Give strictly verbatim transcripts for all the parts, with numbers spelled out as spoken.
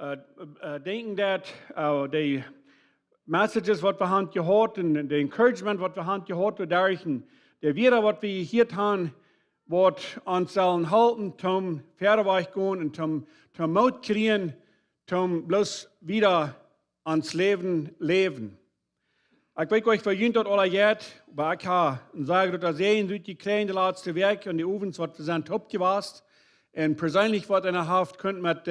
denkjen daut de messages waut wie han jeheet un de encouragement waut wie han jeheet doaderch, de Wieed waut wie jehieet han, woat ons sellen halpen toom wieda wajch gonen un toom Moot kjrieen, toom bloos wieda ons Läwen läwen. Ekj weet nich woo junt daut aula jeit, oba ekj ha een sea groota Säajen rutjekjräajen de latste Wäakj un de Owents waut wie sent oppjewast. Un perseenlich waut eena haft kunt met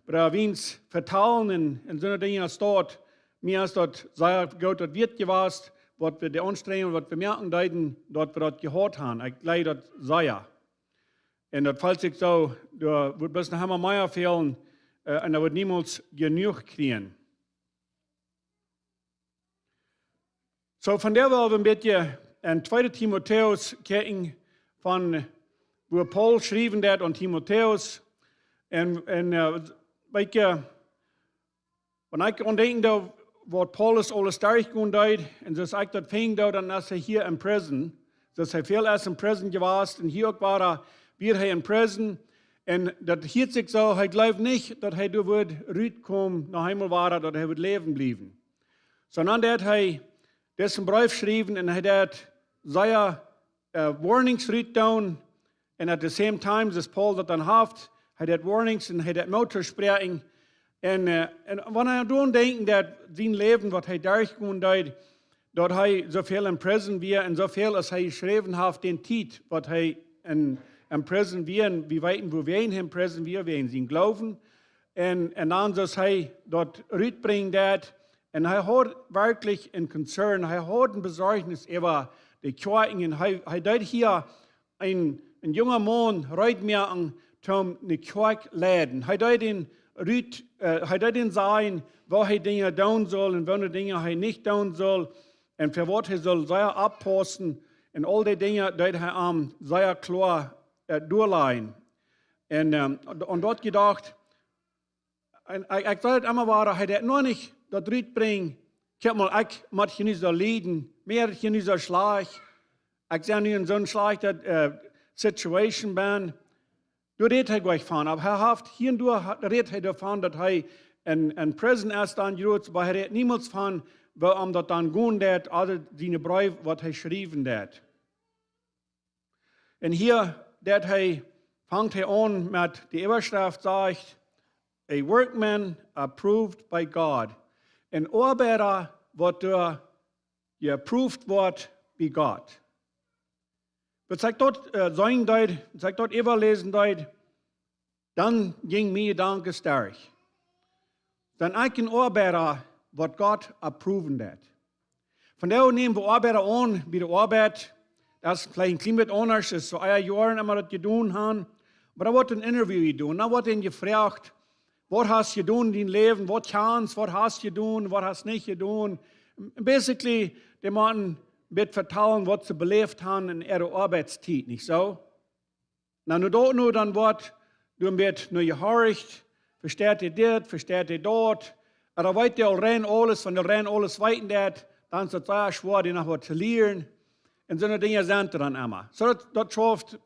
Brooda Wiens vetalen un soone Dinja aus daut, mie es daut sea goot daut wieet jewast, waut wie, de Aunstrenjunk waut wie moaken deeden, daut wie daut jeheet han. Ekj jleich daut sea. Un daut felt sikj soo, doa woat bloos noch emma mea fälen, un daut woat niemols jenuach kjrieen. Soo, vondoag well wie een bät en tweede Timotäus kjikjen, von wua Paulus schriewen deed aun Timotäus. Un weet jie, wan ekj aun denkjen doo waut Paulus aules derchjegonen deed un soo aus ekj daut finjen doo, dan es hee hia en prison. Soo aus hee väl es en prison jewast un hia uk wia, wia hee en prison. Un daut hieet sikj soo, hee jleewd nich daut hee doa wudd rutkomen, noch eemol wada daut hee wudd läwen bliewen. Sonda deed hee disen Breef schriewen un hee deed sea warnings rutdoonen. Un at the same time, soo aus Paulus daut dan haft, hee deed warnings un hee deed Moot toospräakjen. Un wan eena doaraun denkjen deit, sien Läwen waut hee derchgonen deed, daut hee soo väl en prison wia un soo väl aus hee jeschräwen haft, dän Tiet waut hee en prison wia, un wie weeten wuawäajen hee en prison wia, wäajen sien Gloowen. Un dan soo aus hee daut rutbrinjen deed, un hee haud werkjlich en concern, hee haud en Besorjnis äwa de Kjoakjen. Hee deed hia een junga Maun reed moaken toom ne Kjoakj leiden. Hee deed dän sajen woo hee Dinja doonen sull un woone Dinja hee nich doonen sull, un fa waut hee sull sea oppaussen. Un aul dee Dinja deed hee am sea kloa doalajen. Un aun daut jedocht, ekj saj daut emma wada, hee deed noch nich daut rutbrinjen: Kjikj mol, ekj mott hia nu soo lieden, mie jeit hia nu soo schlajcht, ekj sie nu en soone schlajchte situation benn. Doa rät hee goanich von, oba hee haft hia un doa rät hee doavon daut hee en prison es dan jrods, oba hee rät niemols von woo am daut dan gonen deit, oda siene Breew waut hee schriewen deit. Un hia deit hee, fangt hee aun met de Äwaschreft, sajcht: A workman approved by God. En Oabeida waut doa jeapprooft woat bie Gott. Aus ekj daut seenen deed, aus ekj daut äwaläsen deed, dan jinj mie Jedanken derch: Sie ekj en Oabeida waut Gott approven deit? Vondoag näm wie Oabeida aun bie de Oabeit. Daut es veleicht en kjlien bät aundasch, es soo ea Joaren emma daut jedonen han. Oba dan woat en interview jedonen, dan woat an jefroacht: Waut hast jedonen en dien Läwen? Waut kjanst, waut hast jedonen, waut hast nich jedonen? Basically, dee motten bät vetalen waut see beläft han en äare Oabeitstiet, nich soo? Na, no daut nu, dan woat doa en bät no jehorcht: Vesteit dee dit, vesteit dee daut? Oda weet dee aul rein aules? Wan dee rein aules weeten deit, dan es daut sea schwoa dee noch waut to lieren. Un soone Dinja sent doa dan emma. Soo daut schauft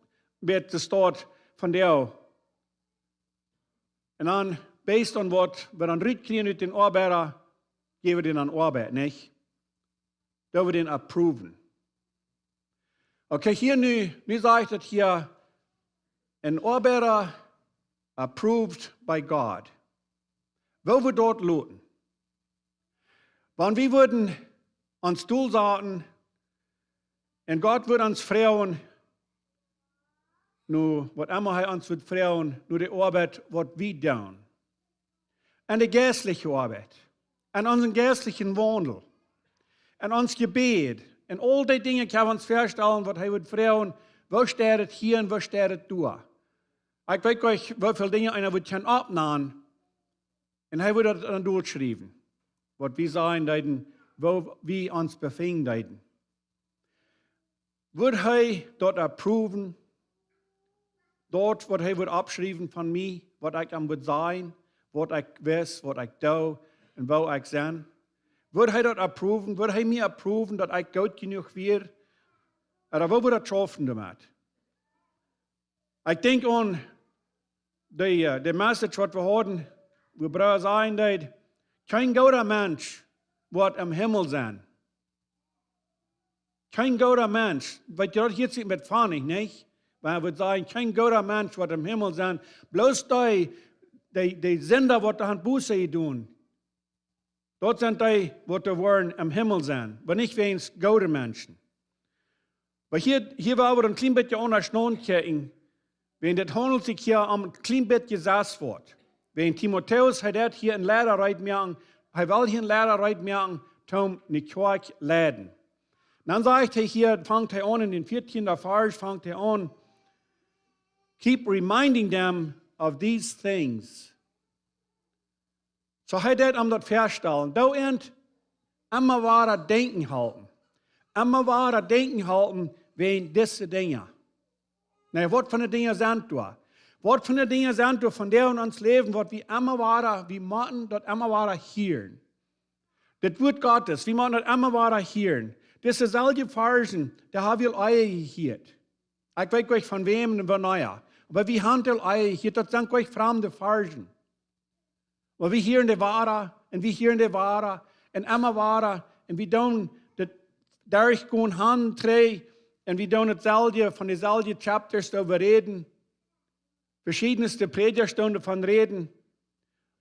bät de Staut vondoag. Un dan, based on waut wie dan rutkjrieen ut dän Oabeida, jäw wie dän dan Oabeit, nich? Doo wie dän approven? Okay, hia nu, nu sajcht daut hia: An Oabeida approved by God. Woo wudd daut loten, wan wie wudden ons dol saten un Gott wudd ons froagen, no waut emma hee ons wudd froagen, no de Oabeit waut wie doonen, en de jeistliche Oabeit, en onsen jeistlichen Waundel, en ons Jebäd, en aul dee Dinja kjenn wie ons väastalen waut hee wudd froagen: Woo steit et hia un woo steit et doa? Ekj weet goanich woo väl Dinja eena wudd kjennen oppnanen, un hee wudd daut dan dolschriewen, waut wie sajen deeden, woo wie ons befinjen deeden. Wudd hee daut approven, daut waut hee wudd oppschriewen von mie, waut ekj am wudd sajen, waut ekj wist, waut ekj doo un woo ekj sie? Wudd hee daut approven? Wudd hee mie approven daut ekj goot jenuach wia? Oda woo wudd daut schaufen doamet? Ekj denkj aun de message waut wie hauden wua Brooda sajen deed: Kjeen gooda Mensch woat em Himmel sennen. Kjeen gooda Mensch. Weet jie, daut hieet sikj met funny, nich? Oba hee wudd sajen: Kjeen gooda Mensch woat em Himmel sennen. Bloos dee, dee, dee Sinda, waut doa han Buße jedonen. Daut sent dee, waut doa woaren em Himmel sennen, oba nich wäajens goode Menschen. Oba hia, hia well wie een kjlien bät aundasch notkjikjen, wiels dit haundelt sikj hia om een kjlien bät Jesazwoat. Wiels Timotäus, hee deed hia een Leida reed moaken, hee well hia een Leida reed moaken, toom ne Kjoakj leiden. Dan sajcht hee hia, fangt hee aun en dän vieetieenden Varsch, fangt hee aun: Keep reminding them of these things. Soo hee deed am daut väastalen. Doo an emma wada denkjen hoolen. Emma wada denkjen hoolen wäajen dise Dinja. Na, waut fa Dinja sent doa? Waut fa Dinja sent doa vondoag en ons Läwen, waut wie emma wada, wie motten daut emma wada hieren? Daut Wuat Gottes, wie motten daut emma wada hieren. Dise selwje Varschen, dee hab wie aul ea jehieet. Ekj weet nich von wäm un wanea. Oba wie haben aul ea jehieet, daut sent nich framde Varschen. Oba wie hieren dee wada un wie hieren dee wada un emma wada. Un wie doonen daut derchgonen, han, trigj. Un wie doonen daut selwje, von de selwje Chapters doaräwa räden. Veschiedne Prädja doonen doavon räden.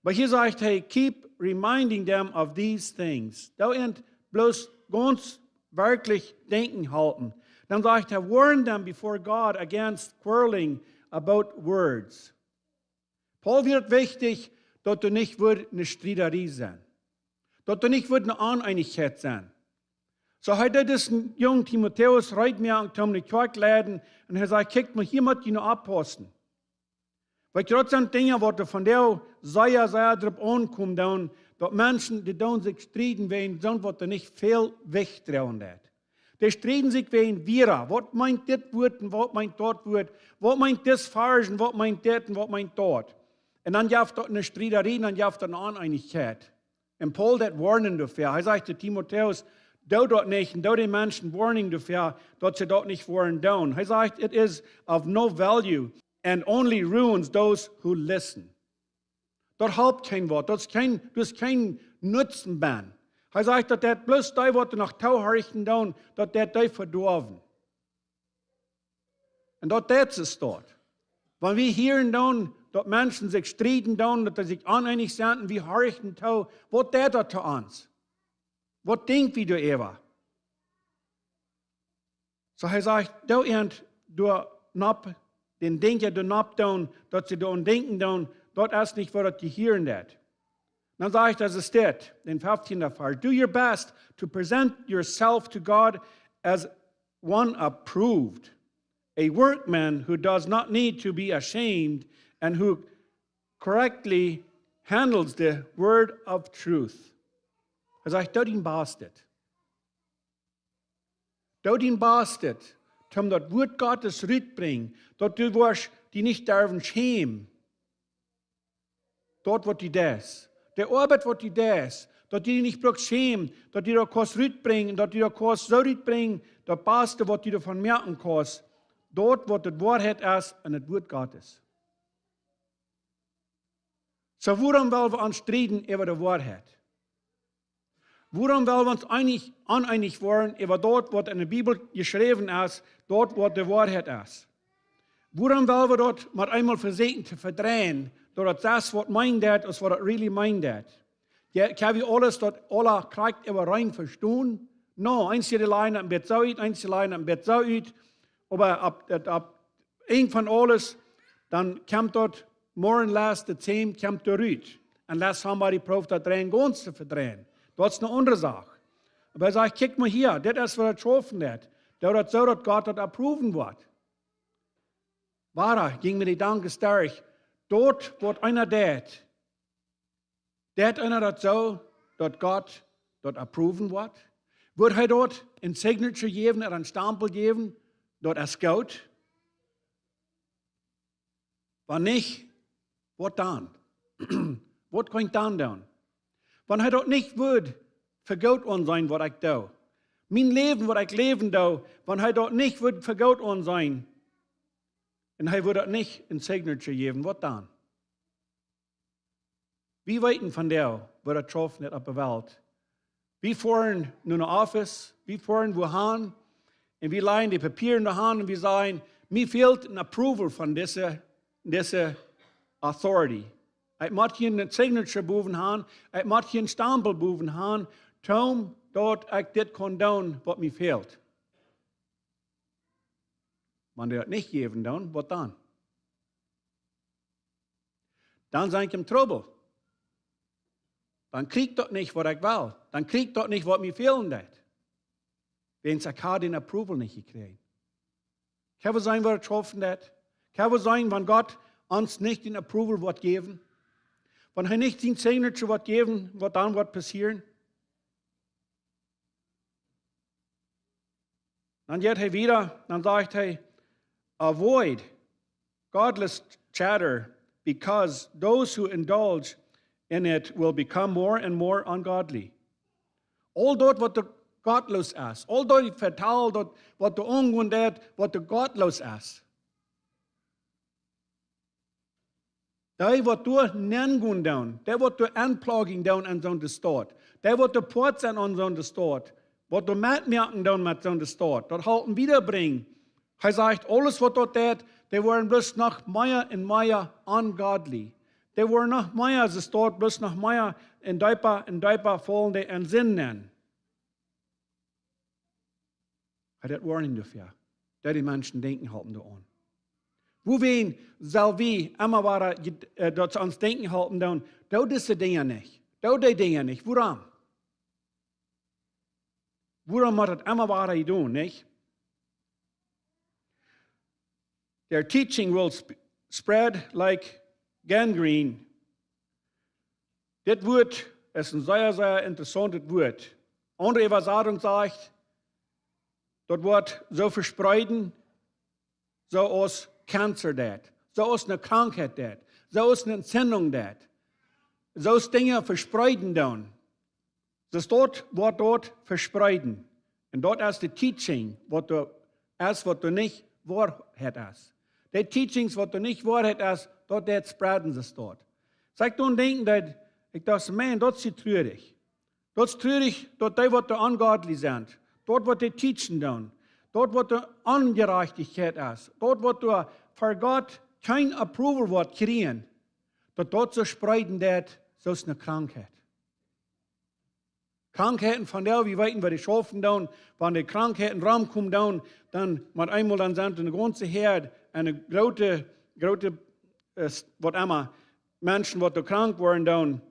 Oba hia sajcht hee: Keep reminding them of these things. Doo an bloos gaunz werkjlich denkjen hoolen. Dan sajcht hee: Warn them before God against quarreling about words. Paul wia daut wichtich, daut doa nich wudd ne Striedarie sennen. Daut doa nich wudd ne Oneenichkjeit sennen. Soo hee deed disen jungen Timotäus reed moaken toom ne Kjoakj leiden. Un hee säd: Kjikj mol, hia mott jie no oppaussen. Weet jie, daut sent Dinja, waut doa vondoag sea, sea drop aunkomen doonen, daut Menschen, dee doonen sikj strieden wäajen soont, waut doa nich väl Jewicht droagen deit. Dee strieden sikj wäajen Wieed. Waut meent dit Wuat un waut meent daut Wuat? Waut meent dis Varsch un waut meent dit un waut meent daut? Un dan jeft daut ne Striedarie un dan jeft daut ne Oneenichkjeit. Un Paul deed woarnen doafäa. Hee sajcht to Timotäus: Doo daut nich, un doo de Menschen woarnen doafäa, daut see daut nich woaren doonen. Hee sajcht: It is of no value and only ruins those who listen. Daut halpt kjeenem waut. Daut es kjeen, daut es kjeen Nutzen bie. Hee sajcht, daut deit bloos dee, waut doa noch toohorchen doonen, daut deit dee vedoawen. Un daut deit see doa. Wan wie hieren doonen, daut Menschen sikj strieden doonen, daut see sikj oneenich sent, un wie horchen too, waut deit daut to ons? Waut denkj wie doaräwa? Soo hee sajcht, doo an doa nopp, dän Denkja doa nopp doonen, daut see doaraun denkjen doonen, daut es nich, waut daut Jehirn deit. Dan sajcht hee, daut es dit, dän feftienden Varsch: Do your best to present yourself to God as one approved, a workman who does not need to be ashamed and who correctly handles the word of truth. Hee sajcht, doo dien Bastet. Doo dien Bastet, toom daut Wuat Gottes rutbrinjen, daut du woascht die nich derwen schämen. Daut, waut du deist. De Oabeit, waut du deist. Daut du die nich brukst schämen, daut du daut kaust rutbrinjen, daut du daut kaust soo rutbrinjen, daut Baste, waut du doavon moaken kaust. Daut, waut de Woarheit es en daut Wuat Gottes. Soo, wuarom well wie ons strieden äwa de Woarheit? Wuarom well wie ons eenich, oneenich woaren äwa daut, waut en de Bibel jeschräwen es, daut, waut de Woarheit es? Wuarom well wie daut met eemol vesieekjen to vedreien, daut daut es, waut meent daut, aus waut daut really meent daut? Jo, kjenn wie aules, daut aula krakjt äwareen vestonen? No, eenje lajen daut een bät soo ut, eenje lajen daut een bät soo ut, oba opp, daut opp Enj von aules, dan kjemt daut more or less the same, kjemt doa rut. Unless somebody proowt daut rein gaunz to vedreien. Daut es ne aundre Sach. Oba hee sajcht, kjikj mol hia, dit es, waut daut schaufen deit. Daut daut soo, daut Gott daut approven woat. Wada jinkj mie de Jedanken derch, daut, waut eena deit, deit eena daut soo, daut Gott daut approven woat? Wudd hee daut een Signature jäwen ooda een Stampel jäwen, daut es goot? Wan nich, waut dan? Waut kaun ekj dan doonen? Wan hee daut nich wudd fa goot aunseenen, waut ekj doo. Mien Läwen, waut ekj läwen doo, wan hee daut nich wudd fa goot aunseenen, un hee wudd daut nich een Signature jäwen, waut dan? Wie weeten von dee, woo daut schaufen deit opp de Welt. Wie foaren no een Office, wie foaren wua han, un wie lajen de Papieren doa han un wie sajen: "Mie fält een approval von dise, dise authority. Ekj mott hia een signature bowen han, ekj mott hia een Stampel bowen han, toom daut ekj dit kaun doonen waut mie fält." Wan dee daut nich jäwen doonen, waut dan? Dan sie ekj em Trubbel. Dan kjrie ekj daut nich waut ekj well. Dan kjrie ekj daut nich waut mie fälen deit. Wiels ekj hab dän approval nich jekjräajen. Kjenn wie seenen woo daut schaufen deit? Kjenn wie seenen, wan Gott ons nich dän approval woat jäwen? Wan hee nich sien signature woat jäwen, waut dan woat passieren? Dan jeit hee wieda, dan sajcht hee: "Avoid godless chatter, because those who indulge in it will become more and more ungodly." Aul daut waut doa gottloos es, aul daut Vetal, daut waut doa aungonen deit, waut doa gottloos es. Dee waut doa nengonen doonen, dee waut doa unplugging doonen aun soone Staut, dee waut doa Poat sent aun soone Staut, waut doa metmoaken doonen met soone Staut, daut halpen wieda brinjen. Hee sajcht, aules waut daut deit, dee woaren bloos noch mea un mea ungodly. Dee woaren noch mea, see stoat bloos noch mea un deepa un deepa faulen dee en Sind nenn. Hee deit warning doafäa, daut dee Menschen denkjen halpen doaraun. Wuarom sell wie emma wada, äh, daut see ons denkjen halpen doonen: "Doo dise Dinja nich. Doo dee Dinja nich." Wuarom? Wuarom mott daut emma wada jedonen, nich? "Their teaching will sp-, spread like gangrene." Dit Wuat es een sea, sea interessauntet Wuat. Aundre Äwasatunk sajcht, daut woat soo vespreeden, soo aus Cancer deit, soo aus eene Krankheit deit, soo aus eene Entzündung deit, soo aus Dinja vespreeden doonen. Daut woat doa vespreeden. Un daut es de teaching, waut doa es, waut doa nich Woarheit es. De teachings, waut doa nich Woarheit es, daut deit spreeden, see stoat. Saj ekj dan denkjen daut, ekj docht: "Maun, daut es truarich." Daut es truarich, daut dee waut doa ungodly sent, daut waut dee teachen doonen, daut waut doa Onjerajchtichkjeit es, daut waut doa ver Gott kjeen approval woat kjrieen, daut daut soo spreeden deit, soo aus eene Krankheit. Krankheiten von dee, wie weeten, waut dee schaufen doonen, wan dee Krankheiten romkomen doonen, dan met eemol dan sent doa eene gaunze Häad, eene groote, groote, äh, s-, waut emma, Menschen waut doa krank woaren doonen,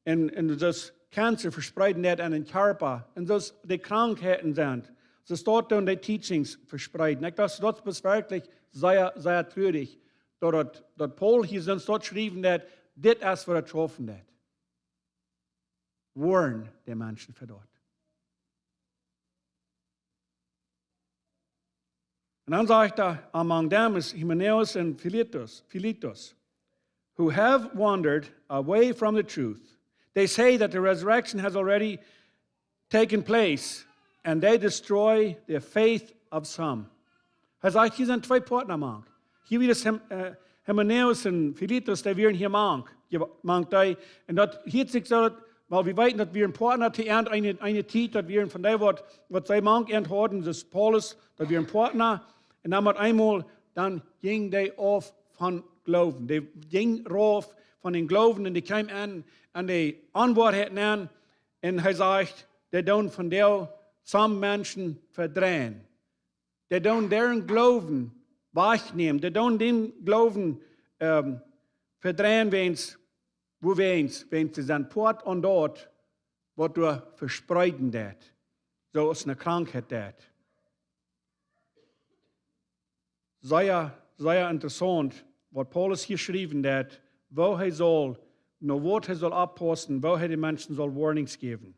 un, un daut Cancer vespreeden deit aun dän Kjarpa, un daut dee Krankheiten sent. See stoat doa dee teachings vespreeden. Ekj docht, daut es werkjlich sea, sea truarich, daut, daut, daut Paulus hia soo stoat schriewen deit, dit es waut et schaufen deit. Warn de Menschen ver daut. Un dan sajcht hee: "Among them is Hymenaeus and Philetus, Philetus, who have wandered away from the truth. They say that the resurrection has already taken place, and they destroy the faith of some." Hee sajcht, hia sent twee Poaten mank. Hia wia daut Hem-, äh, Hymenaeus un Philetus, dee wieren hia mank, hia mank dee. Un daut hieet sikj soo, daut, wiels wie weeten, daut wieren Poaten to Enj, eene, eene Tiet, daut wieren von dee waut, waut see mank Enj hauden, daut es Paulus, daut wieren Poaten. Un dan met eemol, dan jinjen dee auf von Gloowen. Dee jinjen rauf von dän Gloowen un dee kjeemen aun, aun de Onwoarheit aun. Un hee sajcht, dee doonen von dee some Menschen vedreien. Dee doonen dän Gloowen wajchnämen. Dee doonen dän Gloowen, ähm, vedreien, wäajens, wuarom? Wäajens see sent Poat aun daut, waut doa vespreeden deit, soo aus eene Krankheit deit. Sea, sea interessaunt, waut Paulus hia schriewen deit, woo hee saul, no waut hee saul oppaussen, woo hee de Menschen saul warnings jäwen.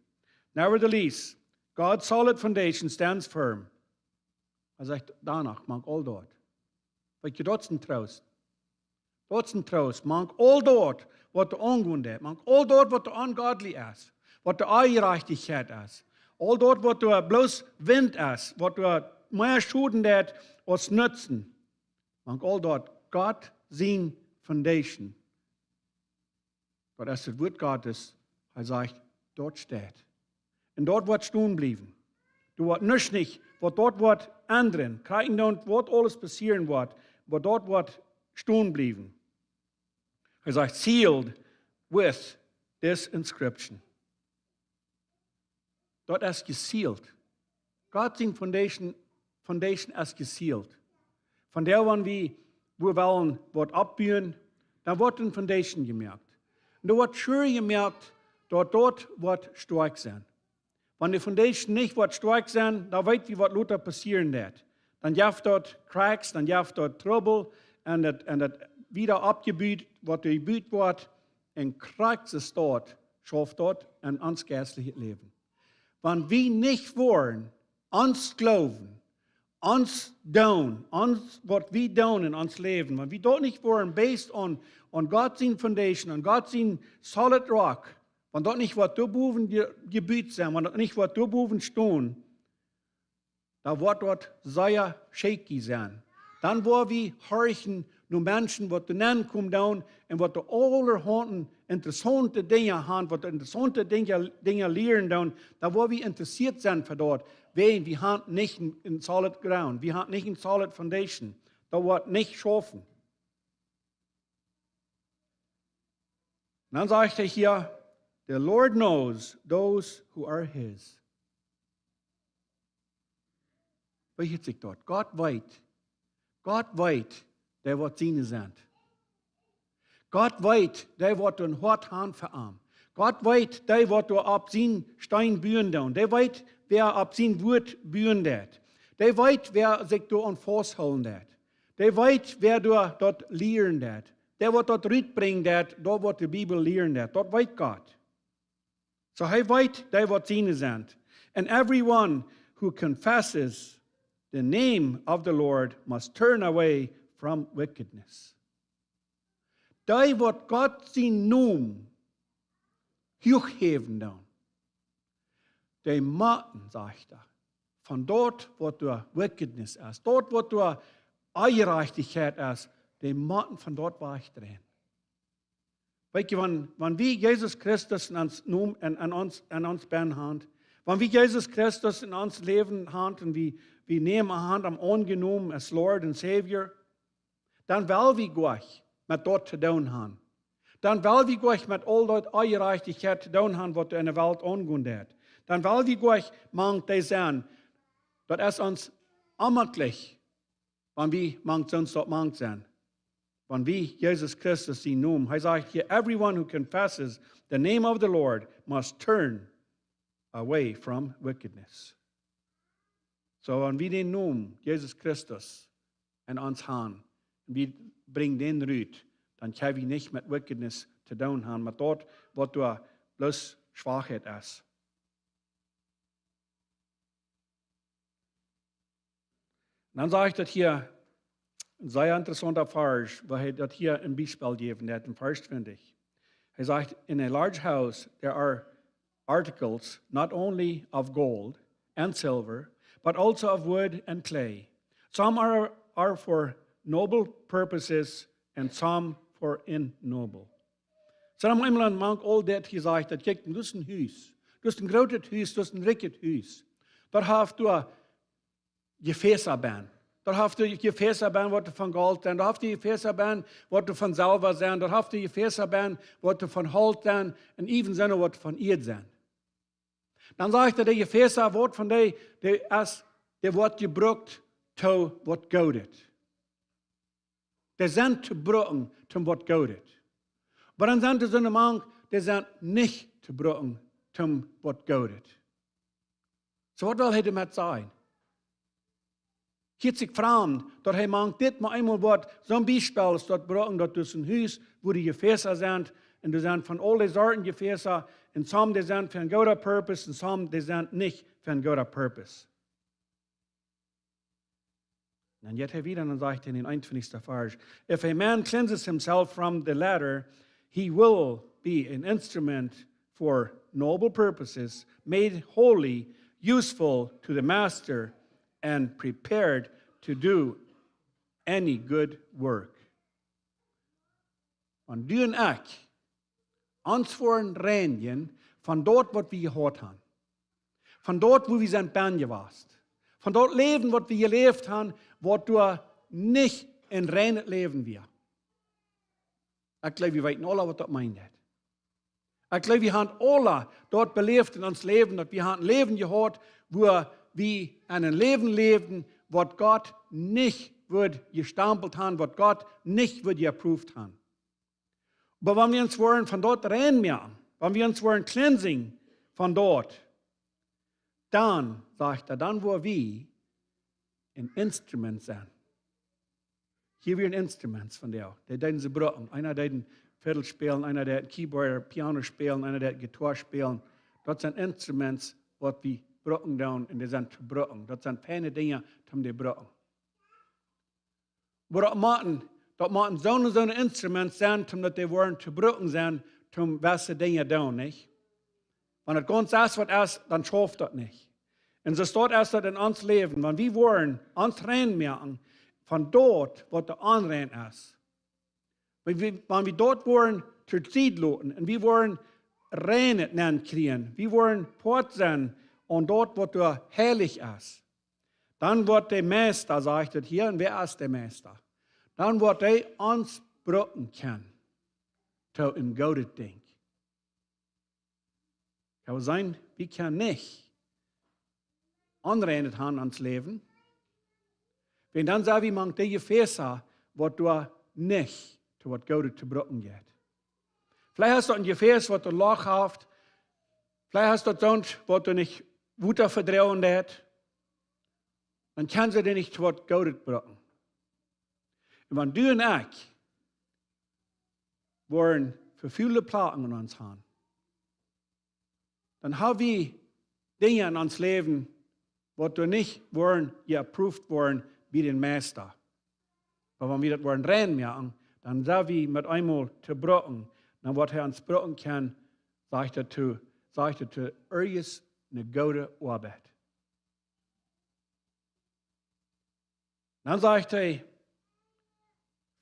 "Nevertheless, God's solid foundation stands firm." Hee sajcht doano, mank aul daut. Weetst, daut es een Troost. Daut es een Troost. Mank aul daut, waut doa aungonen deit, mank aul daut, waut doa ungodly es, waut doa Onjerajchtichkjeit es, aul daut, waut doa bloos Wint es, waut doa mea Schoden deit aus Nutzen, mank aul daut, Gott sien foundation, Daut es daut Wort Gottes. Hee sajcht, daut steit. Un daut woat stonen bliewen. Doa woat nuscht nich, waut daut woat endren. Krakjt endoont waut aules passieren woat, oba daut woat stonen bliewen. Hee sajcht, sealed with this inscription. Daut es gesealed. Gott sien foundation, foundation es gesealed. Von doa, wan wie, wie wellen waut oppbuen, dan woat een foundation jemoakt. Un doa woat sure jemoakt, daut daut woat stoakj sennen. Wan de foundation nich woat stoakj sennen, dan weet wie waut lota passieren woat. Dan jeft daut cracks, dan jeft daut Trubbel, un daut, un daut wada oppjebut, waut jebut woat, un krakjt soo staut, schauft daut en ons jeistlichet Läwen. Wan wie nich woaren, ons Gloowen, ons doonen, ons, waut wie doonen en ons Läwen, wan wie daut nich woaren based on, on Gott sien foundation, on Gott sien solid rock, wan daut nich woat doa bowen je-, jebut sennen, wan daut nich woat doa bowen stonen, dan woat daut sea shaky sennen. Dan woa wie horchen no Menschen, waut doa nenn komen doonen un waut doa aulahaunt interessaunte Dinja haben, waut doa interessaunte Dinja, Dinja lieren doonen, dan woa wie interessieet sennen fa daut, wiels wie haben nich een, een solid ground, wie haben nich een solid foundation. Daut woat nich schaufen. Un dan sajcht hee hia, "The Lord knows those who are his." Woo hieet sikj daut? Gott weet. Gott weet, dee waut siene sent. Gott weet, dee waut een Hoat haben fa am. Gott weet, dee waut doa opp sien Steen buen doonen. Dee weet, wäa opp sien Wort buen deit. Dee weet, wäa sikj doa aun fausthoolen deit. Dee weet, wäa doa daut lieren deit. Dee waut daut rutbrinjen deit, daut waut de Bibel lieren deit. Daut weet Gott. Soo hee weet, dee waut siene sent. "And everyone who confesses the name of the Lord must turn away from wickedness." Dee waut Gott sien Nomen huach häwen doonen, dee motten, sajcht hee, von daut waut doa wickedness es, daut waut doa Onjerajchtichkjeit es, dee motten von daut wajchdreien. Weet jie, wan, wan wie Jesus Christus en ons Nom-, en, en ons, en ons bennen haben, wan wie Jesus Christus en ons Läwen haben un wie, wie nämen am aun, aunjenomen as Lord and Savior, dan well wie goanich met daut to doonen haben. Dan well wie goanich met aul daut Onjerajchtichkjeit to doonen haben, waut doa en de Welt aungonen deit. Dan well wie goanich mank dee sennen. Daut es ons onmäajlich, wan wie mank soont daut mank sennen. Wan wie Jesus Christus sien Nomen. Hee sajcht hia, "Everyone who confesses the name of the Lord must turn away from wickedness." Soo, wan wie dän Nomen Jesus Christus en ons haben, un wie brinjen dän rut, dan kjenn wie nich met wickedness to doonen haben, met daut waut doa bloos Schwakheit es. Dan sajcht daut hia, een sea interessaunta Varsch, wua hee daut hia een Biespel jeft, dee haft en Varsch twintich. Hee sajcht, "In a large house there are articles not only of gold and silver, but also of wood and clay. Some are, are for noble purposes and some for ignoble." Soo, dan emol mank aul daut jesajcht, daut kjikj, daut es een Hus. Daut es een grootet Hus, daut es een rikjet Hus. Daut haft doa Jefäsa bennen. Daut haft doa Jefäsa bennen, waut von Golt sent. Daut haft doa Jefäsa bennen, waut von Selwa sent. Daut haft doa Jefäsa bennen, waut von Holt sent. Un even sent, waut von Ieed sent. Dan sajcht hee, de Jefäsa, waut von dee, dee es, dee woat jebrukt to waut Goodet. Dee sent to brucken toom waut Goodet. Oba dan sent doa soone mank, dee sent nich to brucken toom waut Goodet. Soo, waut well hee doamet sajen? Hieet sikj framd, daut hee mank dit mau eemol woat, soon Biespel es daut brucken, daut doa es een Hus, wua de Jefäsa sent, un doa sent von aule Sorten Jefäsa, un some dee sent fa een gooda purpose, un some dee sent nich fa een gooda purpose. Dan jeit hee wieda un dan sajcht hee en dän eenuntwintichsten Varsch, "If a man cleanses himself from the latter, he will be an instrument for noble purposes, made holy, useful to the master, and prepared to do any good work." Wan du un ekj Ons woaren reinjen von daut, waut wie jehaut haben. Von daut, wua wie sent benn jewast. Von daut Läwen, waut wie jeläft haben, waut doa nich een reinet Läwen wia. Ekj jleew, wie weeten aula, waut daut meent. Ekj jleew, wie haben aula daut beläft en ons Läwen, daut wie haben een Läwen jehaut, wua wie en een Läwen läwden, waut Gott nich wudd jestampelt haben, waut Gott nich wudd jeapprooft haben. Oba wan wie ons woaren von daut rein moaken, wan wie ons woaren cleansing von daut, dan, sajcht hee, dan woa wie een Instrument sennen. Hia wia een Instrument von dee. Dee deeden see brucken. Eena deed een Fiddel spälen, eena deed een Keyboard, Piano spälen, eena deed Gitarr spälen. Daut sent Instruments, waut wie brucken doonen, un dee sent to brucken. Daut sent feine Dinja, om dee brucken. Oba daut motten, daut motten soone, soone Instruments sennen, om daut dee woaren to brucken sennen, om jewesse Dinja doonen, nich? Wan et gaunz es, waut es, dan schauft daut nich. Un soo steit et daut en ons Läwen, wan wie woaren ons rein moaken von daut, waut doa onrein es. Wan wie, wan wie daut woaren to Sied loten un wie woaren Reinheit nenkjrieen, wie woaren Poat sennen aun daut, waut doa heilich es, dan woat de Meista, sajcht et hia, un wäa es de Meista? Dan woat hee ons brucken kjennen to een goodet Dinkj. Kaun sennen, wie kjennen nich Onreinheit haben en ons Läwen. Wan dan sent wie mank dee Jefäsa, waut doa nich to waut Goodet to brucken jeit. Veleicht es daut een Jefäs, waut een Loch haft. Veleicht es daut soont, waut doa nich Wota vedroagen deit. Dan kjennen see dee nich to waut Goodet brucken. Un wan du un ekj woaren vefulde Platen en ons haben, dan hab wie Dinja en ons Läwen, waut doa nich woaren jeapprooft woaren bie dän Meista. Oba wan wie daut woaren rein moaken, dan sent wie met eemol to brucken, dan woat hee ons brucken kjennen, sajcht et to, sajcht et to irjent eene goode Oabeit. Dan sajcht hee,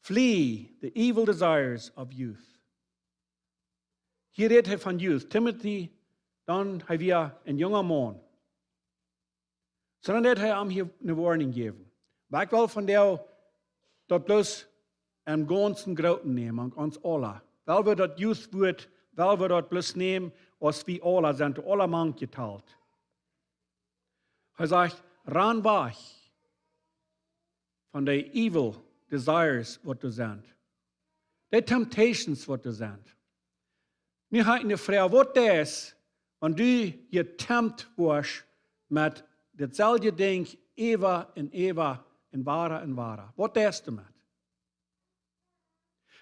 "Flee the evil desires of youth." Hia rät hee von Youth. Timothy, dan hee wia een junga Maun. Sonda deit hee am hia eene Woarnunk jäwen. Oba ekj well von dee daut bloos em gaunzen grooten nämen, aun ons aula. Well wie daut Youth Wuat, well wie daut bloos nämen, aus wie aula sent, aula mank jetalt. Hee sajcht, ran wajch von dee evil desires, waut doa sent. Dee temptations, waut doa sent. Nu hab ekj eene Froag, waut deist, wan du jetempt woascht met daut selwje Dinkj, äwa un äwa un wada un wada? Waut deist du doamet?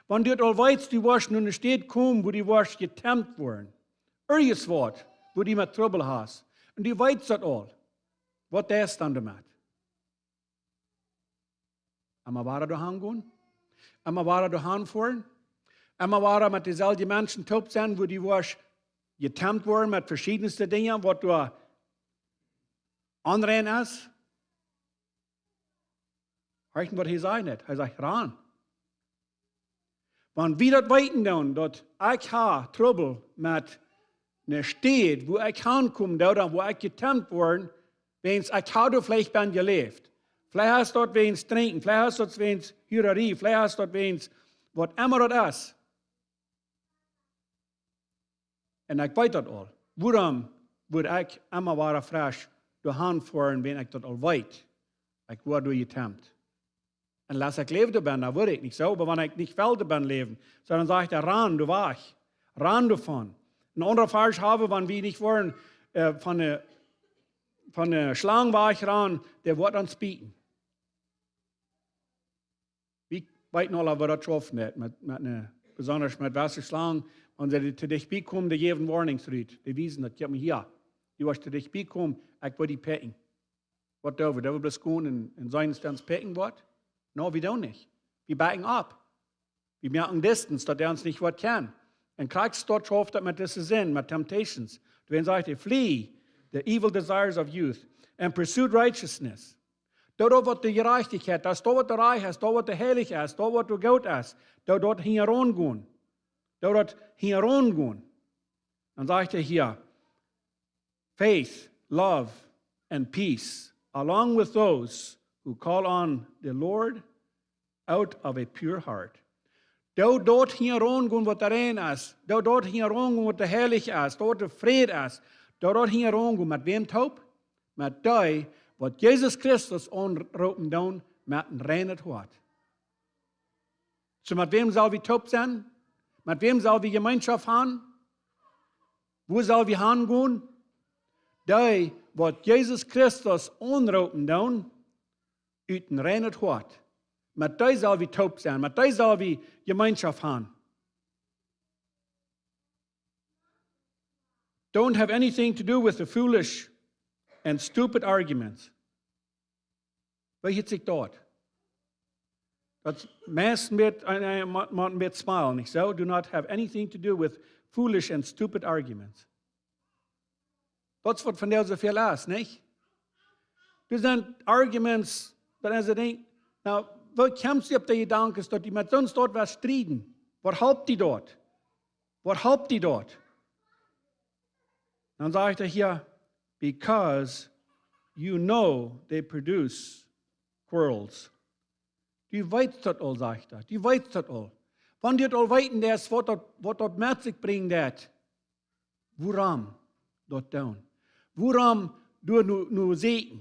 Wan du et aul weetst, du woascht no eene Städ komen, wua du woascht jetempt woaren. Irjent waut, wua du met Trubbel hast. Un du weetst daut aul. Waut deist du dan doamet? Emma wada doahan gonen? Emma wada doahan foaren? Emma wada met deeselwje Menschen toop sennen, wua du woascht jetempt woaren met veschiedenste Dinja, waut doa onrein es? Horcht, waut hee sajcht, hee sajcht, ran. Wan wie daut weeten dan, daut ekj hab Trubbel met eene Städ, wua ekj hankomen doo, dan wua ekj jetempt woaren, wäajens ekj hab doa veleicht bie jeläft. Veleicht es daut wäajens Drinkjen, veleicht es daut wäajens Hurarie, veleicht es daut wäajens waut emma daut es. Un ekj weet daut aul. Wuarom wudd ekj emma wada fresch doahan foaren, wan ekj daut aul weet? Ekj woa doa jetempt. Un lat ekj läwen doa bie, dan wudd ekj nich soo, oba wan ekj nich well doa bie läwen, soo dan sajcht hee, ran doa wajch, ran doavon. Een aundra Varsch hab wie, wan wie nich woaren, äh, von de, von de Schlang wajch ran, dee woat ons bieten. Wie weeten aula, woo daut schaufen deit, met, met eene, besonda met wesse Schlangen, wan see to dicht bie komen, dee jäwen Woarnunks rut. Dee wiesen daut, kjikj mau hia. Du woascht to dicht bie komen, ekj woa die pekjen. Waut doo wie? Doo wie bloos gonen un, un seenen, aus ons pekjen woat? No, wie doonen nich. Wie backen opp. Wie moaken distance, daut hee ons nich woat kjennen. Un krakjt daut schauft daut met dise Sind, met temptations. Doawäajen sajcht hee, flee the evil desires of youth and pursue righteousness. Doo daut, waut de Jerajchtichkjeit es, doo waut doa rajcht es, doo waut doa heilich es, doo waut doa goot es, doo daut hinjaraun gonen. Doo daut hinjaraun gonen. Dan sajcht hee hia: "Faith, love, and peace, along with those who call on the Lord out of a pure heart." Doo daut hinjaraun gonen waut doa rein es. Doo daut hinjaraun gonen waut doa heilich es, waut doa Fräd es. Doo daut hinjaraun gonen. Met wäm toop? Met dee, waut Jesus Christus aunroopen doonen met een reinet Hoat. Soo, met wäm sell wie toop sennen? Met wäm sell wie Jemeenschoft haben? Wua sell wie hangonen? Dee, waut Jesus Christus aunroopen doonen, ut een reinet Hoat. Met dee sell wie toop sennen, met dee sell wie Jemeenschoft haben. Don't have anything to do with the foolish and stupid arguments. Woo hieet sikj daut? Daut meist met, äh, äh, met, met, met smile, nich soo? "Do not have anything to do with foolish and stupid arguments." Daut es waut vondoag soo väl es, nich? Doa sent arguments, daut es een Dinkj. Nu, woo kjemst du opp de Jedanken, daut du met soon Stoot west strieden? Waut halpt die daut? Waut halpt die daut? Dan sajcht hee hia: "Because you know they produce quarrels." Du weetst daut aul, sajcht hee. Du weetst daut aul. Wan du daut aul weetst, daut es waut daut, waut daut met sikj brinjt, daut. Wuarom daut doonen? Wuarom doa nu, nu secha?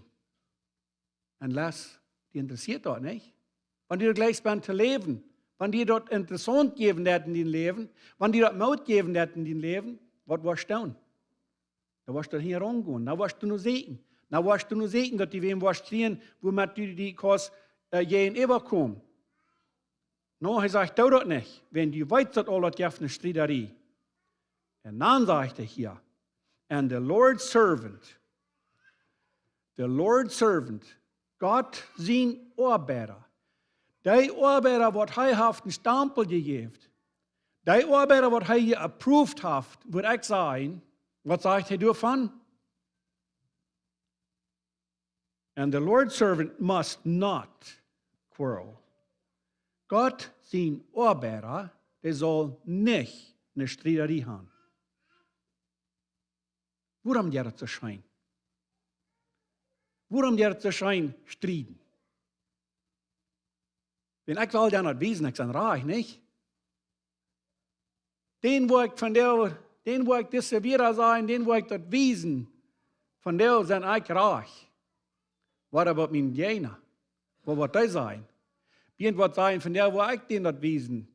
Unless die interessieet daut, nich? Wan die daut jlikj bent to läwen, wan die daut interessaunt jäwen deit en dien Läwen, wan die daut Moot jäwen deit en dien Läwen, waut woascht doonen? Dan woascht du hinjaraun gonen. Dan woascht du nu secha. Dan woascht du nu secha, daut du wäm woascht kjrieen, wuamet du die kaust, äh, jäajenäwa komen. Nu, hee sajcht: "Doo daut nich, wan du weetst daut aul, daut jeft eene Striedarie." Un dan sajcht hee hia: "And the Lord's servant, the Lord's servant, Gott sien Oabeida, dee Oabeida, waut hee haft een Stampel jejäft, dee Oabeida, waut hee jeapproved haft, wudd ekj sajen." Waut sajcht hee doavon? "And the Lord's servant must not quarrel." Gott sien Oabeida, dee saul nich eene Striedarie haben. Wuarom jeit daut soo scheen? Wuarom jeit daut soo scheen strieden? Wan ekj well dan daut wiesen, ekj sie rajcht, nich? Dän woa ekj vondoag, dän woa ekj dise Wieed sajen, dän woa ekj daut wiesen. Vondoag sie ekj rajcht. Waut oba mien Jäajna? Waut woat dee sajen? Wäa woat sajen, vondoag woa ekj dän daut wiesen?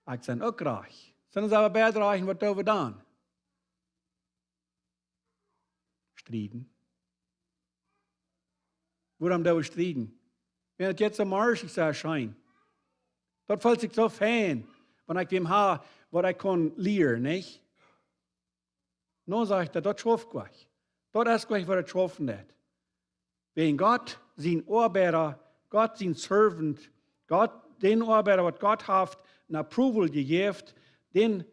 Ekj sie uk rajcht. Sent wie oba beid rajcht, waut doo wie dan? Strieden. Wuarom doo wie strieden? Wan daut jeit soo, Marsch, ekj sie scheen. Daut feelt sikj soo fein, wan ekj wäm hab, waut ekj kaun lieren, nich? Nu, sajcht hee, daut schauft nich. Daut es nich, waut daut schaufen deit. Wan Gott sien Oabeida, Gott sien servant, Gott, dän Oabeida, waut Gott haft een approval jejäft, dän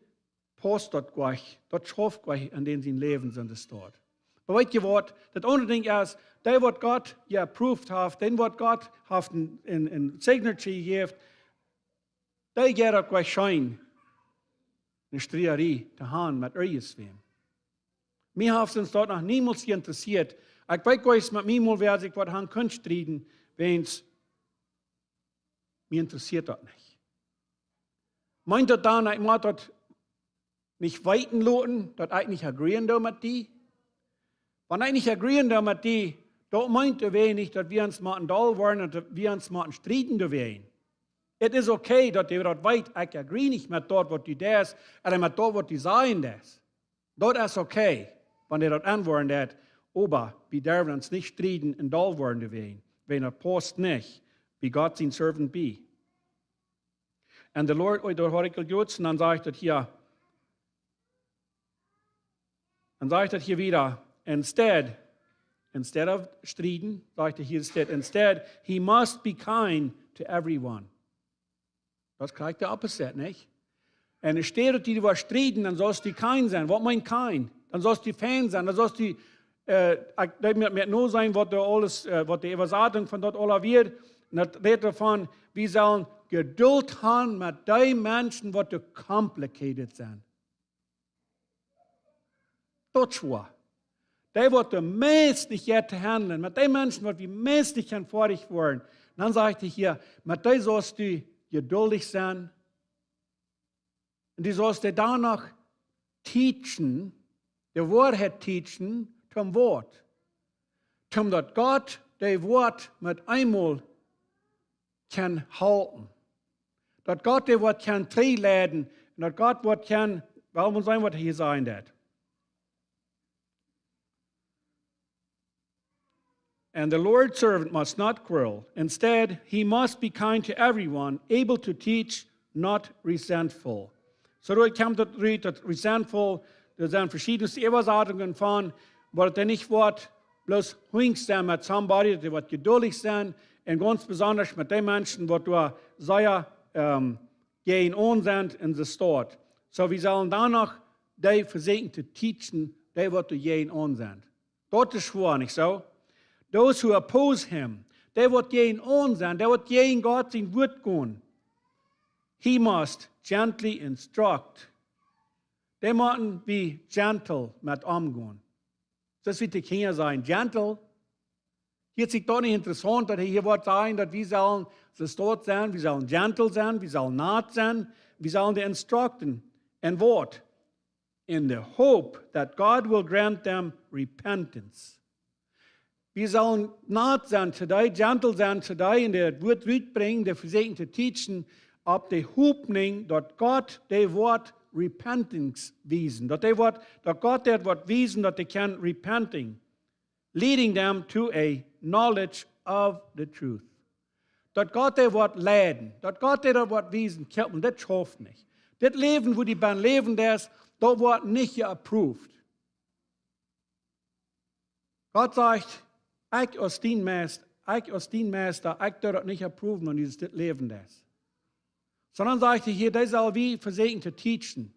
paust daut nich, daut schauft nich en dän sien Läwen, soo aus daut steit. Oba weetst du waut? Daut aundre Dinkj es, dee waut Gott jeapproved haft, dän waut Gott haft een, een, een signature jejäft, dee jeit daut nich scheen, eene Striedarie to haben met irjentwäm. Mie haft soo daut noch niemols jeinteressieet. Ekj weet nich, met mie mol wäa sikj waut haud kunnen strieden, wäajens mie interessieet daut nich. Meent daut dan, ekj mott daut nich weeten loten, daut ekj nich agreeen doo met die? Wan ekj nich agreeen doo met die, daut meent doawäajen nich, daut wie ons motten doll woaren un daut wie ons motten strieden doawäajen. Et es okay, daut du daut weetst, ekj agree nich met daut, waut du deist, ooda met daut, waut du sajen deist. Daut es okay, wan du daut enwoaren deist, oba wie derwen ons nich strieden un doll woaren doawäajen, wan daut paust nich, bie Gott sien servant bie. And the Lord, oh, doa haud ekj aul jehieet, un dan sajcht daut hia, dan sajcht daut hia wada, instead, instead of strieden, sajcht hee hia, instead, instead, he must be kind to everyone. Daut es krakjt de opposite, nich? Un instead daut du woascht strieden, dan saust du kind sennen. Waut meent kind? Dan saust du fein sennen. Dan saust du, äh, ekj deed mie, mie noseenen, waut de aules, äh, waut de Äwasatunk von daut aula wia. Un daut rät doavon, wie sellen Jeduld han met dee Menschen, waut too complicated sent. Daut es woa. Dee, waut de meist nich jeit to handlen, met dee Menschen, waut wie meist nich kjennen foadich woaren. Dan sajcht hee hia, met dee saust du jeduldich sennen. Un du saust dee dan noch teachen, de Woarheit teachen, toom waut? Toom daut Gott dee Woat met eemol kaun halpen. Daut Gott dee Woat kaun trigjleiden. Un daut Gott Woat kaun, well wie seenen, waut hee sajen deed. And the Lord's servant must not quarrel. Instead, he must be kind to everyone, able to teach, not resentful. Soo, doa kjemt daut rut, daut resentful, doa sent veschiedne Äwasatungen von, oba daut dee nich woat bloos hunjs sennen met somebody, daut dee woat jeduldich sennen, un gaunz besonda met dee Menschen, waut doa sea, ähm, jäajen aun sent en de Staut. Soo, wie sellen dan noch dee vesieekjen to teachen, dee waut doa jäajen aun sent. Daut es woa, nich soo? Those who oppose him, dee waut jäajen aun sent, dee waut jäajen Gott sien Wuat gonen, he must gently instruct. Dee motten wie gentle met omgonen. Daut es, wie de Kjinja sajen, gentle. Hieet sikj daut nich interessaunt, daut hee hia woat sajen, daut wie sellen de Staut sennen, wie sellen gentle sennen, wie sellen nat sennen, wie sellen dee instructen. And what? In the hope that God will grant them repentance. Wie sellen nat sennen to dee, gentle sennen to dee, un daut Wuat rutbrinjen, dee vesieekjen to teachen, opp de Hopninj, daut Gott dee woat repentance wiesen. Daut dee woat, daut Gott dee woat wiesen, daut dee kjennen repenting, leading them to a knowledge of the truth. Daut Gott dee woat leiden, daut Gott dee daut woat wiesen, kjikj mol, dit schauft nich. Dit Läwen, woo du bie läwen deist, daut woat nich jeapproved. Gott sajcht, ekj aus dien Meist-, ekj aus dien Meista, ekj doo daut nich approven, wan du dit Läwen deist. Sonda sajcht hee hia, dee sell wie vesieekjen to teachen,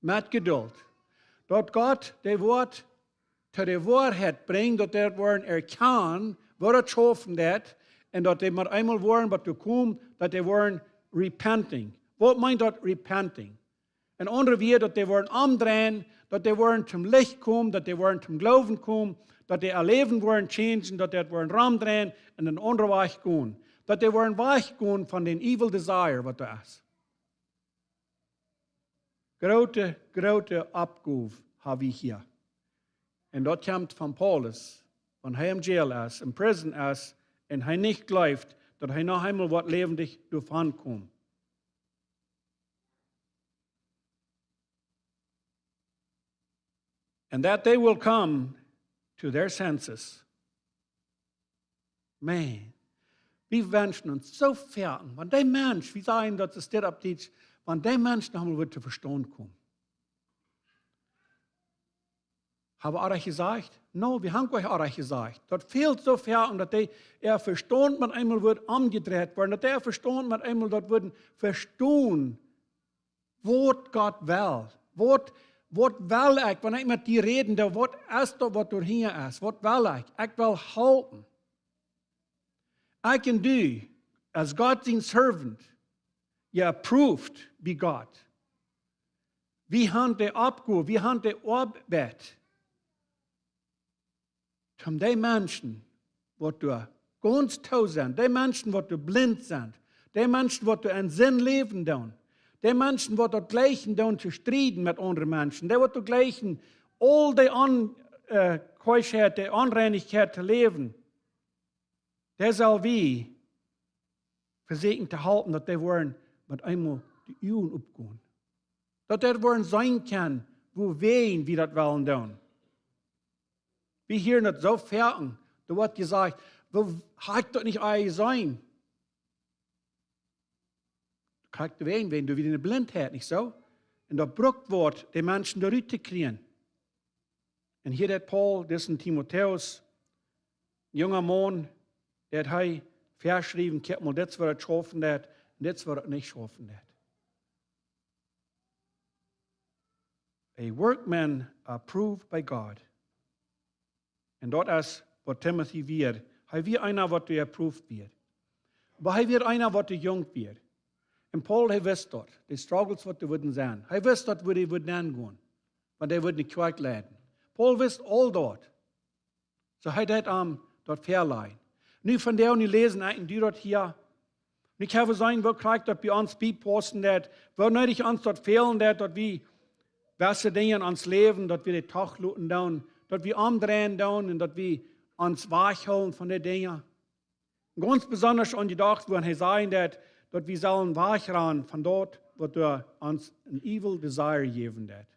met Jeduld. Daut Gott dee Woat to de Woarheit brinjt, daut dee woaren erkjanen, woo daut schaufen deit, un daut dee met eemol woaren, waut doa kjemt, daut dee woaren repenting. Waut meent daut, repenting? En aundre Wieed, daut dee woaren omdreien, daut dee woaren toom Licht komen, daut dee woaren toom Gloowen komen, daut dee äa Läwen woaren changen, daut dee woaren romdreien un een aundren Wajch gonen. Daut dee woaren wajchgonen von dän evil desire, waut doa es. Groote, groote Oppgow hab wie hia. Un daut kjemt von Paulus, wan hee em jail es, em prison es, un hee nich jleeft, daut hee noch eemol woat läwendich doavon komen. And that they will come to their senses. Man, wie wenschen ons soo foaken, wan dee Mensch, wie sajen daut es dit opp Dietsch, wan dee Mensch noch eemol wudd to Vestaunt komen. Hab wie oajch jesajcht? No, wie haben nich oajch jesajcht. Daut fält soo foaken, daut dee äa Vestaunt met eemol wudd omjedreit woaren, daut dee äa Vestaunt met eemol daut wudden vestonen, waut Gott well. Waut, waut well ekj, wan ekj met die räden doo, waut es daut, waut doa hinja es? Waut well ekj? Ekj well halpen. Ekj un du, aus Gott sien servant, jeapproved bie Gott. Wie haben de Oppgow, wie haben de Oabeit, toom dee Menschen, waut doa gaunz too sent, dee Menschen, waut doa blint sent, dee Menschen, waut doa en Sind läwen doonen, dee Menschen, waut doa jleichen doonen to strieden met aundre Menschen, dee waut doa jleichen aul dee On-, äh, Keuschheit, dee Onreinichkjeit to läwen, dee sell wie vesieekjen to halpen, daut dee woaren met eemol de Uagen oppgonen. Daut dee woaren seenen kjennen, wuawäajen wie daut wellen doonen. Wie hieren daut soo foaken, doa woat jesajcht, woo, hab ekj daut nich aul jeseenen? Kjikj, doawäajen, wäajen doa wia eene Blintheit, nich soo? Un daut brukt waut, de Menschen doa rut to kjrieen. Un hia deit Paulus disen Timotäus, junga Maun, deit hee väaschriewen, kjikj mol, dit es waut daut schaufen deit, un dit es waut daut nich schaufen deit. A workman approved by God. Un daut es waut Timothy wia. Hee wia eena, waut doa approved wia. Oba hee wia eena, waut doa junk wia. Un Paul, hee wist daut, de struggles waut doa wudden sennen. Hee wist daut, woo dee wudden aungonen, wan dee wudden de Kjoakj leiden. Paul wist aul daut. Soo hee deed am daut väalajen. Nu vondoag, nu läsen ekj un du daut hia. Nu kjenn wie seenen, woo krakjt daut bie ons biepaussen deit, woo needich ons daut fälen deit, daut wie wesse Dinja en ons Läwen, daut wie dee toch loten doonen, daut wie omdreien doonen un daut wie ons wajchhoolen von dee Dinja. Gaunz besonda aun jedocht, wua hee sajen deit, daut wie sellen wajchgonen von daut, waut doa ons een evil desire jäwen deit.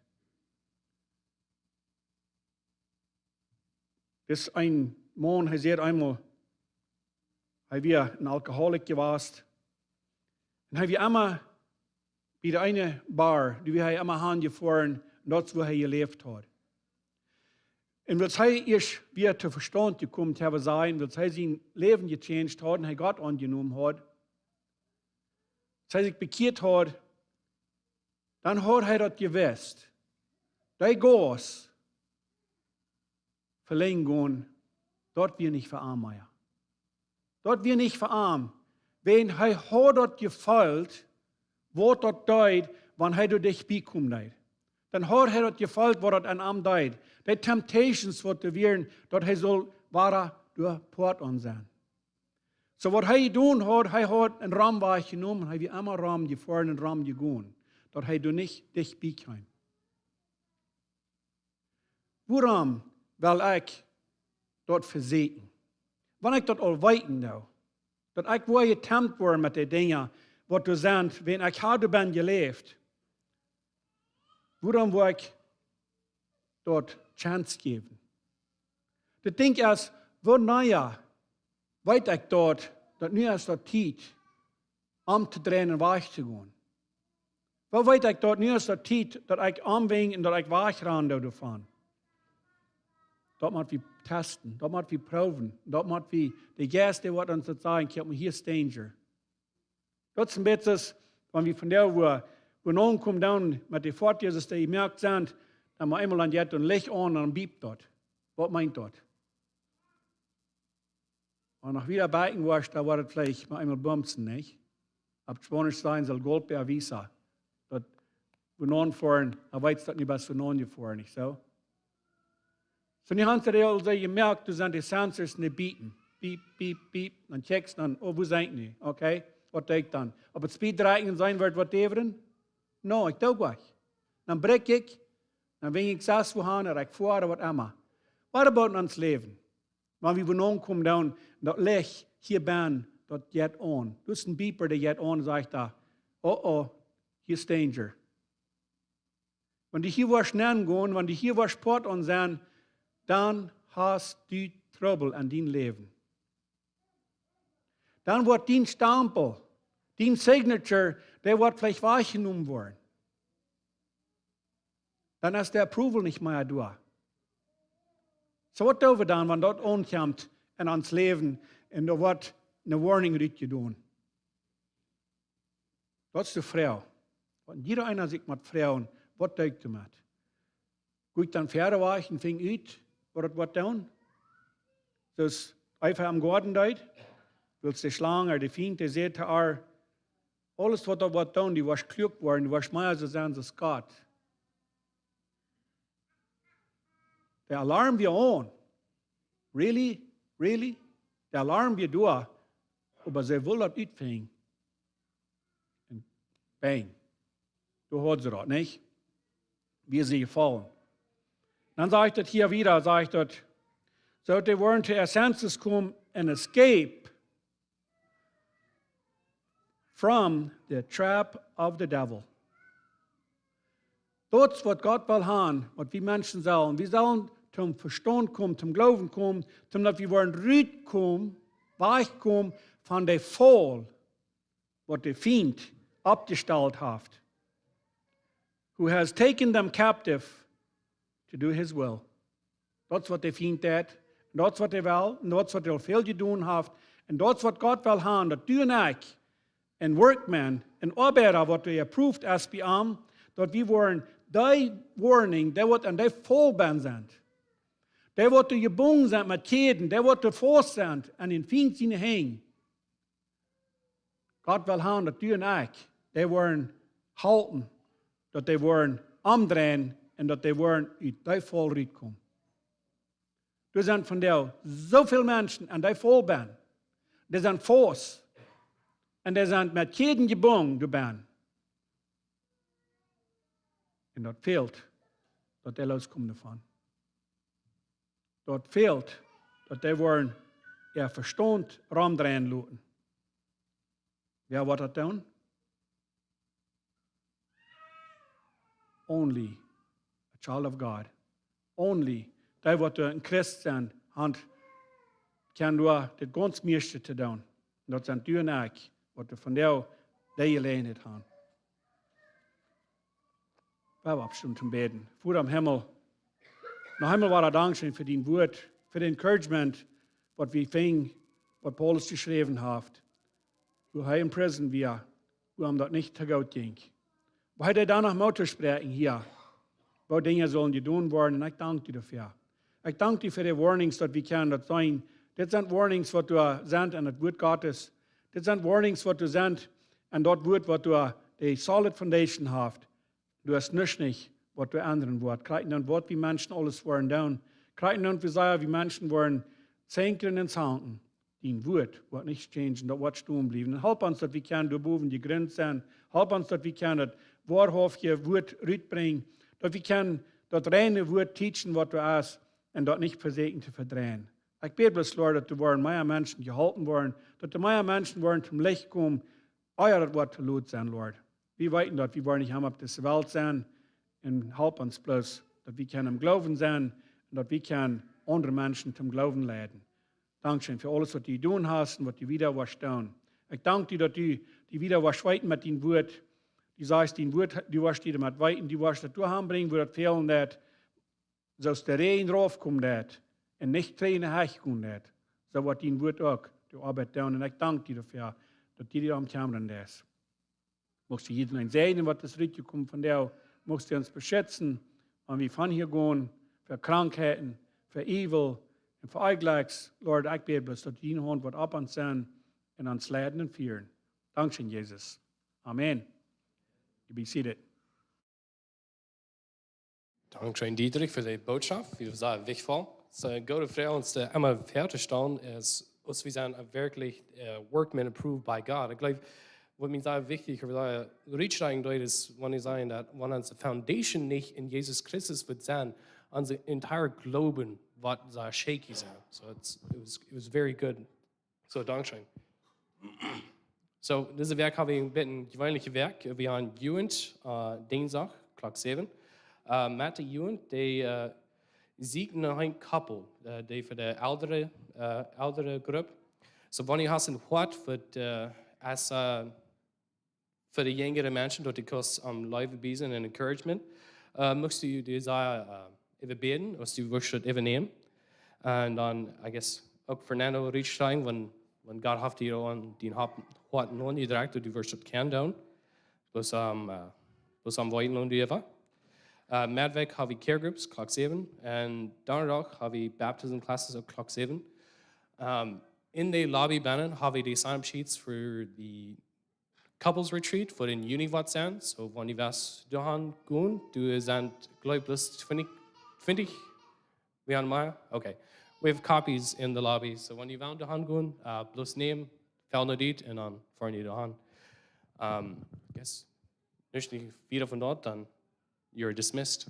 Dis een Maun, hee säd eemol, hee wia een Alkoholiker jewast. Un hee wia emma bie de eene Bar, dee wia hee emma hanjefoaren, un daut es, wua hee jeläft haud. Un wiels hee ieescht wia to Vestaunt jekomen, to woaren sajen, wiels hee sien Läwen jechanged haud un hee Gott aunjenomen haud, wiels hee sikj bekjieet haud, dan haud hee daut jewist. Dee Gauss velenjen gonen, daut wia nich fa am mea. Daut wia nich fa am. Wan hee haud daut jefeelt, waut daut deed, wan hee doa dicht bie kjeem deed. Dan haud hee daut jefeelt, waut daut aun am deed. Dee temptations, waut doa wieren, daut hee sull wada doa Poat aun sennen. Soo waut hee jedonen haud, hee haud een Rum wajchjenomen, hee wia emma Rum jefoaren un Rum jegonen, daut hee doa nich dicht bie kjeem. Wuarom well ekj daut vesieekjen? Wan ekj daut aul weeten doo, daut ekj woa jetempt woaren met dee Dinja, waut doa sent, wan ekj ha doa ben jeläft, wuarom woa ekj daut chance jäwen? Daut Dinkj es, woo nea weet ekj daut, daut nu es daut Tiet, omtodreien un wajch to gonen? Woo weet ekj daut nu es daut Tiet, daut ekj omwenj un daut ekj wajchran doo doavon? Daut mott wie testen, daut mott wie proowen, daut mott wie, de Jeist, dee woat ons daut sajen, kjikj mol, hia es danger. Daut es een bät soo, wan wie vondoag, wua, wua aunkomen dan met dee Foatiees, dee jemoakt sent, dan mau eemol dan jeit een Licht aun un dan biept daut. Waut meent daut? Wan noch wieda biepen woascht, dan woat et veleicht mau eemol bumsen, nich? Opp Spaunisch sajen see el golpe avisa. Daut, wua aunfoaren, dan weetst daut nich, best wua aunjefoaren, nich soo? Soo, nu haben see aul soo jemoakt, doa sent dee sensors un dee biepen. Biep, biep, biep. Dan kjikjst dan, oh, wua sie ekj nu? Okay, waut doo ekj dan? Opp et Speed drieejen un seenen, woat waut äwren? No, ekj doo goanich. Dan brakj ekj, dan wenj ekj sest wua han, ooda ekj foa, ooda waut emma. Waut about en ons Läwen? Wan wie wua aunkomen dan, daut Licht hia bennen, daut jeit aun. Daut es een Bieper, dee jeit aun, sajcht daut, oh, oh, hia es danger. Wan du hia woascht nenn gonen, wan du hia woascht Poat aun sennen, dan hast du Trubbel en dien Läwen. Dan woat dien Stampel, dien signature, dee woat veleicht wajchjenomen woaren. Dan es de approval nich mea doa. Soo, waut doo wie dan, wan daut aunkjemt en ons Läwen un doa woat eene warning rutjedonen? Daut es de Froag, waut jieda eena sikj mott froagen, waut doo ekj doamet? Go ekj dan wieda wajch un finj ut, waut daut woat doonen? Soo aus Eva em Goaden deed, wiels de Schlang, de Fient, dee säd to äa, aules waut daut woat doonen, du woascht kluak woaren, du woascht mea soo sennen aus Gott. De Alarm wia aun. Really? Really? De Alarm wia doa, oba see wull daut utfinjen. Un bang. Doa haud see daut, nich? Wia see jefollen. Dan sajcht daut hia wieda, sajcht daut, soo daut dee woaren to their senses komen and escape from the trap of the devil. Daut es waut Gott well haben, waut wie Menschen sellen. Wie sellen toom Vestaunt komen, toom Gloowen komen, toom daut wie woaren rutkomen, wajchkomen von dee Faul, waut de Fient oppjestalt haft. Who has taken them captive to do his will. Daut es waut de Fient deit. Un daut es waut hee well. Un daut es waut hee aul väl jedonen haft. Un daut es waut Gott well haben, daut du un ekj, een workman, een Oabeida, waut doa jeprooft es bie am, daut wie woaren dee warning, dee waut en dee Faul bennen sent, dee waut doa jebungen sent met Kjäden, dee waut doa faust sent en dän Fient siene Henj. Gott well haben, daut du un ekj dee woaren halpen, daut dee woaren omdreien un daut dee woaren ut dee Faul rutkomen. Doa sent vondoag soo väl Menschen en dee Faul benn. Dee sent faust. Un dee sent met Kjäden jebungen doa benn. Un daut fält, daut dee loskomen doavon. Daut fält, daut dee woaren äa Vestaunt romdreien loten. Wäa woat daut doonen? Only a child of God. Only dee, waut een Christ sent, kjennen doa daut gaunz mieeschte doonen. Un daut sent du un ekj, waut vondoag dee Jeläajenheit haben. Wie haben oppjestonen toom bäden. Voda em Himmel, noch eemol wada dankscheen fa dien Wuat, fa de encouragement, waut wie finjen, waut Paulus jeschräwen haft, woo hee en prison wia, woo am daut nich too goot jinkj. Woo hee deed dan noch Moot toospräakjen hia, woo Dinja sellen jedonen woaren, un ekj dank die doafäa. Ekj dank die fa de warnings, daut wie kjennen daut seenen. Dit sent warnings, waut doa sent en daut Wuat Gottes. Dit sent warnings, waut doa sent en daut Wuat, waut doa de solid foundation haft. Doa es nuscht nich, waut doa endren woat. Krakjt dan, waut wie Menschen aules woaren doonen. Krakjt dan, wie sajen, wie Menschen woaren zinkren un zanken. Dien Wuat woat nich changen, daut woat stonen bliewen. Un help ons, daut wie kjennen doa bowen jejrint sennen. Help ons, daut wie kjennen daut woarhauftje Wuat rutbrinjen. Daut wie kjennen daut reine Wuat teachen, waut doa es, un daut nich vesieekjen to vedreien. Ekj bäd bloos, Lord, daut doa woaren mea Menschen jeholpen woaren, daut doa mea Menschen woaren toom Licht komen, ea daut woat too lot sennen, Lord. Wie weeten, daut wie woaren nich emma opp dise Welt sennen, un help ons bloos, daut wie kjennen em Gloowen sennen un daut wie kjennen aundre Menschen toom Gloowen leiden. Dankscheen fa aules, waut du jedonen hast un waut du wada woascht doonen. Ekj dank die, daut du die wada woascht weiden met dien Wuat. Du sajchst, dien Wuat, du woascht die doamet weiden, du woascht daut doahan brinjen, wua daut fälen deit, soo aus de Räajen raufkomen deit un nich trigj enne Hecht gonen deit, soo woat dien Wuat uk de Oabeit doonen. Un ekj dank die doafäa, daut du die doarom kjemmren deist. Muchst du jieda eenen säajnen, waut es rutjekomen vondoag. Muchst du ons beschitzen, wan wie von hia gonen, fa Krankheiten, fa Evil un fa Onjlekjs. Lord, ekj bäd bloos, daut diene Haunt woat opp ons sennen un ons leiden un fieren. Dankscheen, Jesus. Amen. You be seated. Dankscheen, Dietrich, fa de Bootschoft. Wie sajen, wichtich. Daut es eene goode Froag, ons emma väa to stalen, es, aus wie sent werkjlich, äh, workmen approved by God. Ekj jleew, waut mie sea wichtich es, waut wie rutschriewen doonen, es, wan wie sajen daut, wan onse foundation nich en Jesus Christus woat sennen, onse entire Gloowen woat sea shaky sennen. So it's, it was, it was very good. So, dankscheen. So, dise Wäakj hab wie een bät jeweenelje Wäakj. Wie haben Jugend, äh, Dinjsdach, Klock säwen. Äh, met de Jugend, dee, äh, sieekjen no een Koppel, äh, dee fa de eldre, äh, eldre Grupp. So, wan du hast een Hoat fa, äh, aus, äh, fa de jinjre Menschen, daut du kaust, ähm, Leew wiesen un Encouragement, äh, muchst du die sea, äh, äwabäden, aus du woascht daut äwanämen. Un dan, I guess, uk Fernando rutschriewen, wan, wan Gott haft die aun dien Hoat, Hoat aunjedroagen, daut du woascht daut kjennen doonen. Bloos, ähm, äh, bloos aum weeten un die äwa. Äh, Meddwäakj hab wie Care Groups, Klock säwen. Un Donnadach hab wie Baptism Classes uk Klock säwen. Ähm, en de Lobby bennen hab wie de Sign-up Sheets fa de Couples Retreat fa dän Juni woat sennen. So, wan du west doahan gonen, doa sent, jleew ekj, bloos twintich, twintich? Wie haben mea? Okay. We have copies in the lobby. So, wan du west doahan gonen, äh, bloos nämen, fellen no dit un dan foaren wie doahan. Ähm, yes. Nuscht nich wieda von doa, dan you're dismissed.